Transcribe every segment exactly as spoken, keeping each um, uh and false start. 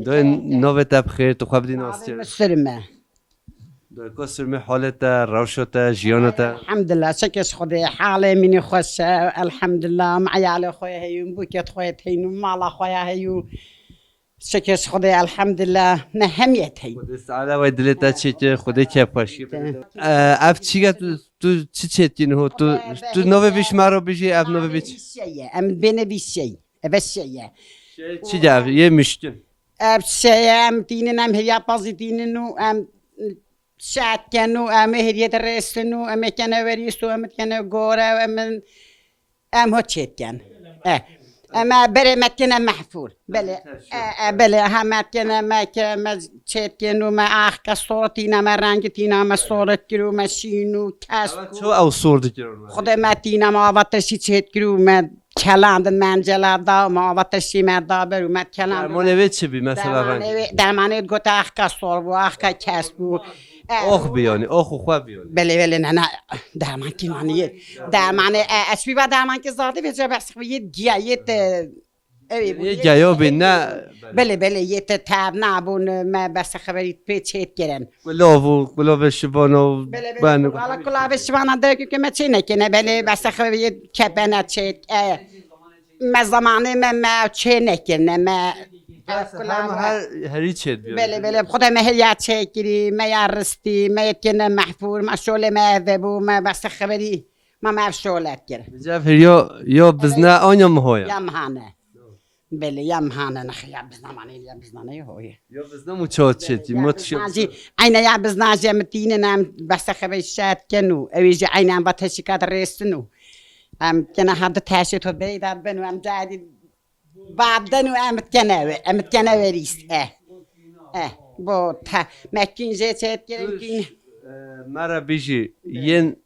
Dayê, navê te bi xêr, tu xwe bidî nas çi? Sirme. Dayê, ka sirmê halê te, rewşa te, jiyana te? Elhamdulillah, çekê ji Xwedê, halê min ê xweş e, elhamdulillah, em eyalê xwe yê heyûn, bûkê xwe yê heyûn, mala xwe ya heyû. Çekê ji Xwedê, elhamdulillah, me hemiyet heyûn. Xwedê saada we dilê te çêke, Xwedê kêfxweşiyê bide. Ev çî ye, tu, tu çi çêdikî niho? Tu, tu navê vî ji me re bijî, ev navê vî çi? Vîşe ye, em bêne vîşe ye. Eve şey ye. Şey, çi ye ev? Yê mişkin. Ev şey ye, em tînin, em hêriya pazî tînin û em şehet ken û em ê hêriyê dirêsin û em ê kene werîs û em ê kene gore û em, em ho çêt ken. E, em ê berê me kene mehfûr. Belê, e, e, belê, ha me kene, me ke, me çêt ken û me axke sor tîne, me rengî tîne, me soret kir û me şîn û kesk û. Ço ew sor dikirin? Xwedê me tîne, me ava teşî çêt kir û me kelandin, me encela da, me ava teşî me da ber û me kelandin. Dermanê wê çi bî mesela? Dermanê reng? Wê, dermanê wê gote axka sor bû, axka kes bû. E, Ox bî yanî, ox û xwe bî yanî. Belê, belê, ne, ne, derman kî manî yê. Dermanê, e, ez şîva derman kî zadî vê cebe sixbi yê giya, yê te, ew ê bû, Yê yê giya yo bî, ne. Belê, belê, yê te tab nabûn, me bese xeberî pê çêt kirin. Gulav û, gulavê şivana û Belê, belê, ben. Wala gulavê şivana derkê ke me çê nekirine, belê, bese xeberî yê kepene çêt, e. Me zamanê me, me çê nekirine, me. Bes, hema her, herî çêt bî. Belê, belê, xwe de me her ya çê kirî, me ya ristî, me yê kene mehfûr, me şolê me ev bû, me bese xeberî, me, me ev şolet kir. Dîce ev heriya ya bizne an ya miha ye? Ya mihane. Belê, ya mihane, nexe ya bizne mane, ya bizne ne hoye. Ya bizne mu çawa çêt, mu tişt. Bizna jî, eyne ya bizna jî em tînin em bese xeberî şehet ken û, ew jî eyne em va teşîkat rêsin û. Em kene ha di teşê to beyda ben û em cayê dî Babden û em ditkene we, em ditkene werîs. Eh. Eh. Bo te, me kîn jê çêt kirin kîn. E, me re bijî, yên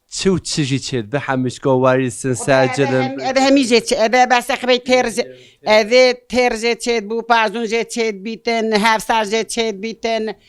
çi û çi jî çêt bi hemîşka werîsin, sercilim. Ev hemî jê çê, ev bese xibey têr jê, ev têr jê çêt bû, pazûn jê çêt bîtin, hevsar jê çêt bîtin.